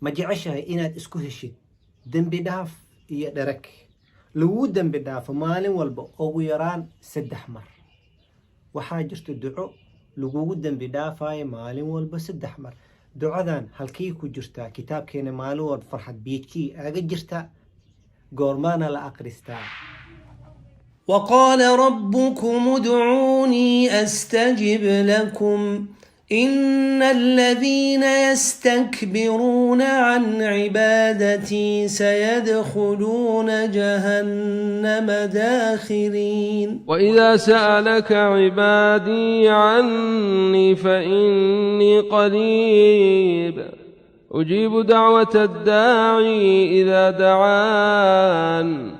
Ma jeceshahay inaad isku heshid dembi dhaaf iyo dherag laguu dembi dhaafo maalin walba ugu yaraan 3 mar? Waxaa jirta duco lagugu dembi dhaafayo maalin walba 3 mar. Ducadan halkii ku jirtaa kitaabkeena Maalin Walba Farxad? Biijkii aaga jirta? Goormaana la aqristaa? وقال ربكم ادعوني استجب لكم، ان الذين يستكبرون عن عبادتي سيدخلون جهنم داخرين. وإذا سألك عبادي عني فإني قريب، أجيب دعوة الداعي إذا دعان،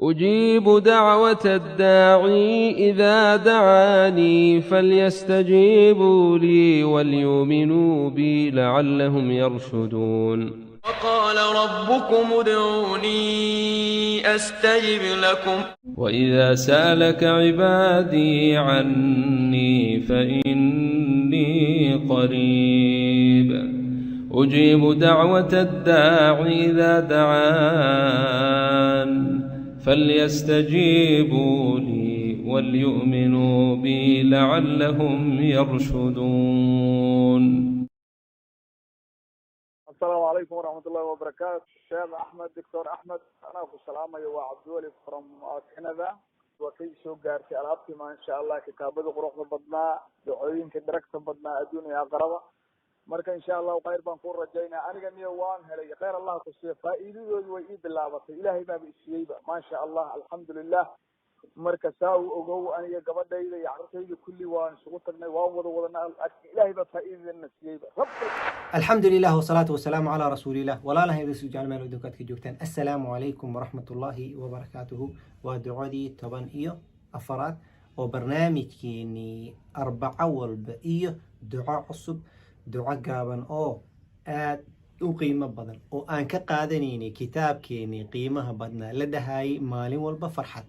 أجيب دعوة الداعي إذا دعاني، فليستجيبوا لي وليؤمنوا بي لعلهم يرشدون. وقال ربكم ادعوني أستجب لكم. وإذا سألك عبادي عني فإني قريب، أجيب دعوة الداعي إذا دعان، فليستجيبوا لي وليؤمنوا بي لعلهم يرشدون. Asalaamu calaykum waraxmat ullahi wabarakaatu, Sheekh Axmed, Doctor Axmed, anaa ku salaamayo. Waa Cabdiweli from Canada. Waa kay soo gaartay alaabtii, maasha Allah, kitaabadii quruxda badnaa, dacooyinka dharagta badnaa, adduun iyo aakhiraba. Marka insha Allahu khayr baan ku rajaynaa. Aniga niyo waan helay, khayr Allah ku siiyo. Faa'iidadoodu way ii bilaabatay, Ilaahay baaba isiiyeyba, maasha Allah, alxamdulilah. Marka saa u ogow, aniga, gabadhayda iyo carruurtayda kulli waan isugu tagnay, waan wada wadanaa. Ilaahay baa faa'iidadana siiyeyba rabbi. Alxamdu lilah wasalaatu wasalaamu calaa rasuulilah. Walaalahay isu jecel, meel adduunka aad ka joogtaan, assalaamu calaykum waraxmat ullaahi wabarakaatuhu. Waa ducadii 14aad oo barnaamijkeenii Arbaco Walba iyo Duco Cusub. Duco gaaban oo aad u qiimo badan oo aan ka qaadanaynay kitaabkeenii qiimaha badnaa la dhahayay Maalin Walba Farxad.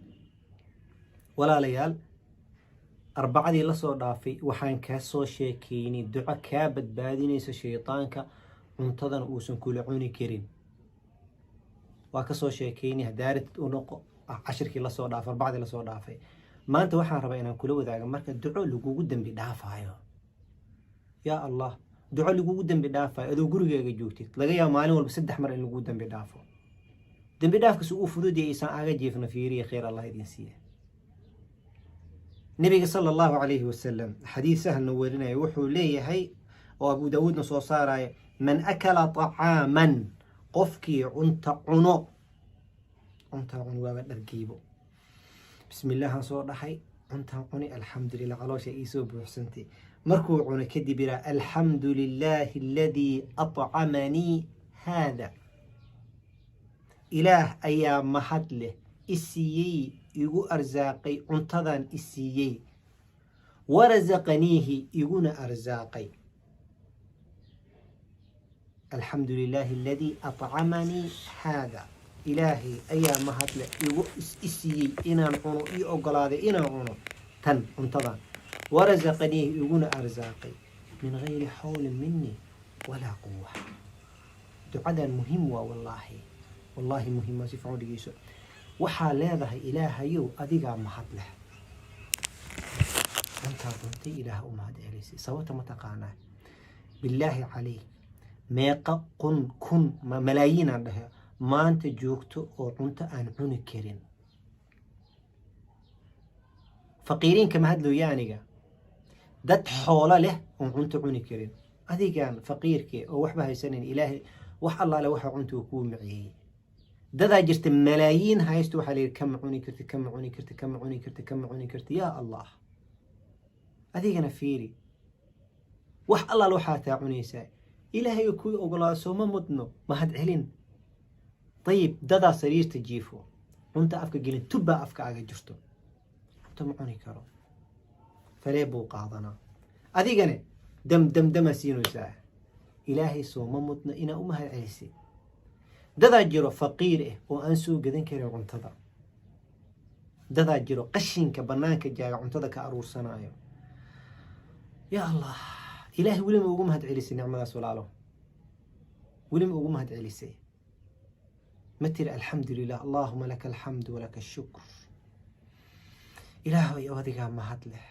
Walaalayaal, Arbacadii lasoo dhaafay waxaan kaa soo sheekeynay duco kaa badbaadinaysa shaydaanka, cuntadana uusan kula cuni karin. Waa kasoo sheekeynay, hadaaratid u noqo cashirkii lasoo dhaafay, Arbacadii lasoo dhaafay. Maanta waxaan rabaa inaan kula wadaago marka duco lagugu dembi dhaafayo. Yaa Allah, duco lagugu dembi dhaafayo adoo gurigaaga joogtid, laga yaabo maalin walba 3 mar in lagugu dembi dhaafo. Dembi dhaafkas uu fudud yahay isaan aga jiifno. Fiiriya, khayr Allah idin siiya. Nabiga sala Allahu calayhi wasalam xadiis sahlna warinaya, wuxuu leeyahay oo Abu Daawuudna soo saaraya: "Man akala طacaaman", qofkii cunta cuno, cunta cun, waaba dhargiibo, bismillahan soo dhahay, cuntaan cuni, alxamdulilah, caloosha iisoo buuxsantay. Markuu cuno kadib yiraa: "Alxamdu lilaahi aladii acamanii haada", Ilaah ayaa mahad leh isiiyey, igu arsaaqay cuntadan isiiyey, "warasaqaniihi", iguna arsaaqay. "Alxamdu lilaahi aladii acamanii haada", Ilaahay ayaa mahad leh igu isiiyey inaan cuno, ii ogolaaday inaan cuno tan cuntadan, "warasaqaniihi", iguna arsaaqay, "min gayri xawlin minii walaa quwa". Ducadan muhim waa, wallaahi, wallaahi muhim waa. Si fiican u dhegeyso. Waxaa leedahay: Ilaahayow, adigaa mahad leh. Cuntaa cuntay, Ilaah u mahad celisay. Sababta ma taqaanaa? Bilaahi calayk, meeqa qun kun malaayiin aan dhahe maanta joogto oo cunto aan cuni karin? Faqiiriinka ma hadlooya aniga, dad xoolo leh oon cunto cuni karin. Adigaan faqiirke oo waxba haysanin, Ilaahay wax Allaale waxa cunta uu kuu maceeyey. Dadaa jirta malaayiin haysto, waxaa layidhi: "Kama cuni karti, kama cuni karti, kama cuni karti, kama cuni karti." Yaa Allah, adigana fiiri, wax Allaale waxaa taa cunaysaa, Ilaahay kuu ogolaa, sooma mudno mahad celin? Dayib, dadaa sariirta jiifo, cunta afka gelin, tubbaa afka aga jirto, cunto ma cuni karo, falee buu qaadanaa. Adigane dam dam damaa siinaysaa. Ilaahay sooma mudno inaa u mahad celisay? Dadaa jiro faqiir ah oo aan soo gadan karin cuntada. Dadaa jiro qashinka banaanka jaaga cuntada ka aruursanayo. Ya Allah, Ilaahay weli ma ugu mahad celisay nicmadaas, walaalo? Weli ma ugu mahad celisay? Ma tiri "Alxamdu lilah, allahuma laka alxamdu walaka ashukr, Ilaahay adigaa mahad leh,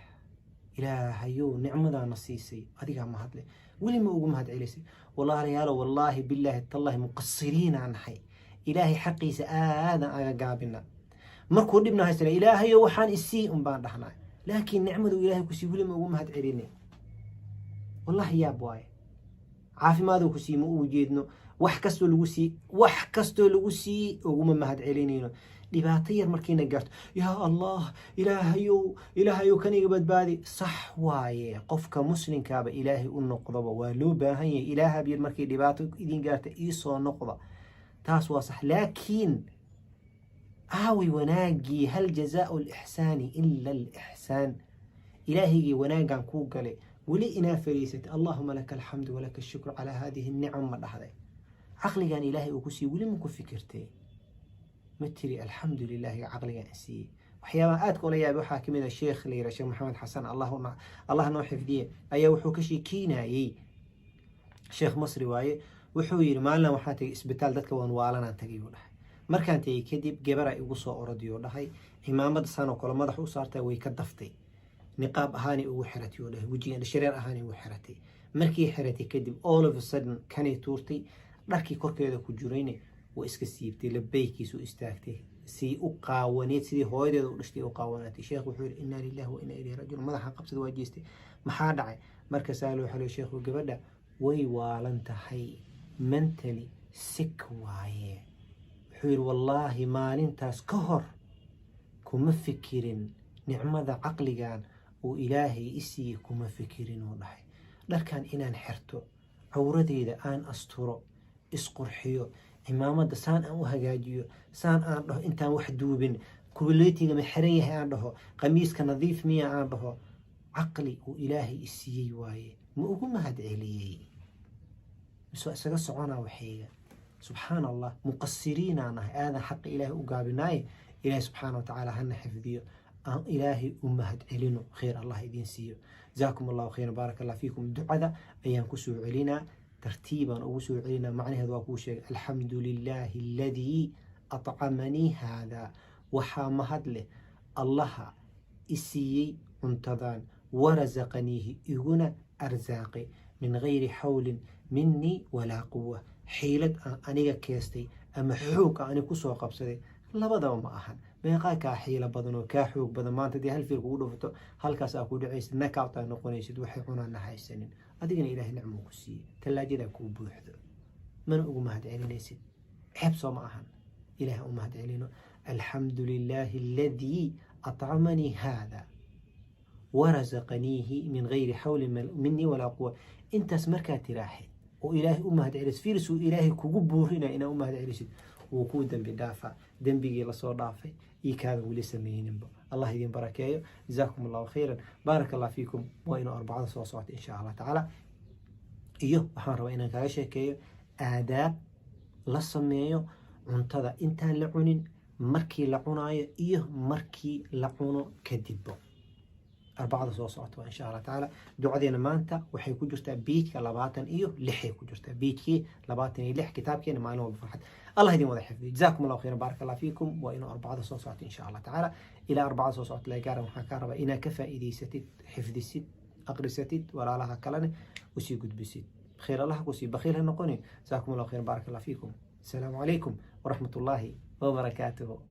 Ilaahayow nicmadaana siisay, adigaa mahad leh"? Weli ma ugu mahad celisay? Walaalayaalo, wallaahi, bilaahi, tallahi, muqasiriinaa nahay. Ilaahay xaqiisa aadan aga gaabina. Markuu dhibna haystana "Ilaahayo waxaan isii" un baan dhahnaa, laakiin nicmadu Ilaahay kusii weli ma ugu mahad celinay? Wallahi yaab waaye. Caafimaaduu ku sii, ma ugu jeedno. Wax kastoo lagu sii, wax kastoo lagu siiyey uguma mahad celinayno. Dhibaato yar markiina gaarto, "Yaa Allah, Ilaahayow, Ilaahayow kan iga badbaadi." Sax waaye, qofka muslimkaaba Ilaahay u noqdaba waa loo baahan yahay. Ilaaha bir markay dhibaato idin gaarta iisoo noqda, taas waa sax, laakiin aaway wanaagii? Hal jazaau alixsaani ila alixsaan. Ilaahaygii wanaaggan kuu galay weli inaa fariisatay "Allahuma laka alxamdu walaka ashukru calaa hadihi nicam" ma dhahday? Caqligan Ilaahay uu ku siiyey weli ma ku fikirtay? Ma tiri "Alxamdu lilahi caqligan siiyey"? Waxyaabaha aadka ula yaabay waxaa kamid a sheekh la yiraha Sheekh Maxamed Xasan, Allah noo xifdiye, ayaa wuxuu ka sheekeynayey, sheekh Masri waaye. Wuxuu yidhi, "Maalin waxaan tegay isbitaal, dadka waan waalanaan tagay," buu dhahay. "Markaan tegay kadib gabara igu soo orodiyuu," dhahay, "cimaamada sanoo kale madax u saartay, way ka daftay, niqaab ahaanay ugu xiratay," uu dhahay, "wejiga indhashareer ahaanay ugu xiratay. Markii xiratay kadib, all of a sudden kanay tuurtay, dharkii korkeeda ku jirayna way iska siibtay, labaykiisu istaagtay, si u qaawaneed sidii hooyadeeda u dhashtay u qaawanaatay." Sheekh wuxuu yidhi, "Inaa lillahi wa inaa ilayhi rajiun." Madaxa qabsada, waa jeestay, "Maxaa dhacay?" Markaasaa loo xaliyo, "Sheekhu, gabadha way waalan tahay, mentally sick waaye." Wuxuu yidhi, "Wallaahi maalintaas ka hor kuma fikirin nicmada caqligan uu Ilaahay i siiyey, kuma fikirin," uu dhahay, "dharkan inaan xirto, cawradeyda aan asturo, isqurxiyo, cimaamada saan aan u hagaajiyo, saan aan dhaho, intaan wax duubin kuleetiga ma xiran yahay aan dhaho, qamiiska nadiif miya aan dhaho. Caqli uu Ilaahay i siiyey waaye, ma ugu mahad celiyey mise waa isaga soconaa waxayga?" Subxaan Allah, muqasiriinaa nahay, aadan xaqa Ilaahay u gaabinaaye. Ilaahay subxaana wa tacaala hana xifdiyo. Aan Ilaahay u mahad celino. Khayr Allah idiin siiyo. Jazaakum Allahu khayran, baaraka Allah fiikum. Ducada ayaan kusoo celinaa, tartiibaan ugu soo celinaa. Macnaheedu waa kuu sheegay: alxamdu lilaahi aladii acamanii haada, waxaa mahad leh Allaha i siiyey cuntadan, warasaqaniihi, iguna arsaaqay, min gayri xawlin minii walaa quwa, xiilad aan aniga keestay ama xoog aan aniga kusoo qabsaday labadaba ma ahan. Meeqaa kaa xiilo badan oo kaa xoog badan maanta dee hal fiir kugu dhufato, halkaas aa ku dhacaysid, knockout aa noqonaysid, waxay cunaana haysanin. Adigana Ilaahay nicmuu ku siiyey, tallaajadaa kuu buuxdo, mana ugu mahad celinaysid. Ceeb soo ma ahan? Ilaah u mahad celino. Alxamdu lilaahi aladii acamanii haada warasaqaniihi min gayri xawlin minii walaa quwa. Intaas markaad tiraaxid oo Ilaahay u mahad celisid, fiirisuu Ilaahay kugu buurinaya inaa u mahad celisid, wuu kuu dembi dhaafaa, dembigii lasoo dhaafay iyo kaadan weli sameyninba. Allah idin barakeeyo. Jazaakum Allahu khayran, baaraka Allah fiikum. Waa inuu Arbacada soo socota insha Allah tacaala. Iyo waxaan rabaa inaan kaga sheekeeyo aadaab la sameeyo cuntada intaan la cunin, markii la cunaayo iyo markii la cuno kadibbo. Arbacada soo socota waa insha Allah tacaala. Ducadeena maanta waxay ku jirtaa page-ka 26-ay ku jirtaa, page-kii 26, kitaabkeena Maalin Walba Farxad. Allah idin wada xifdiyo. Jazaakum Allahu khayran, baaraka Allah fiikum. Waa inuu Arbacada soo socota insha Allah tacaala. Ilaa Arbacada soo socota laga gaaran, waxaan kaa rabaa inaad ka faa'iidaysatid, xifdisid, aqrisatid, walaalaha kalena usii gudbisid. Khayr Allah kusii, bakhiil ha noqonin. Jazaakum Allahu khayran, baaraka Allah fiikum. Asalaamu calaykum waraxmat ullaahi wabarakaatuhu.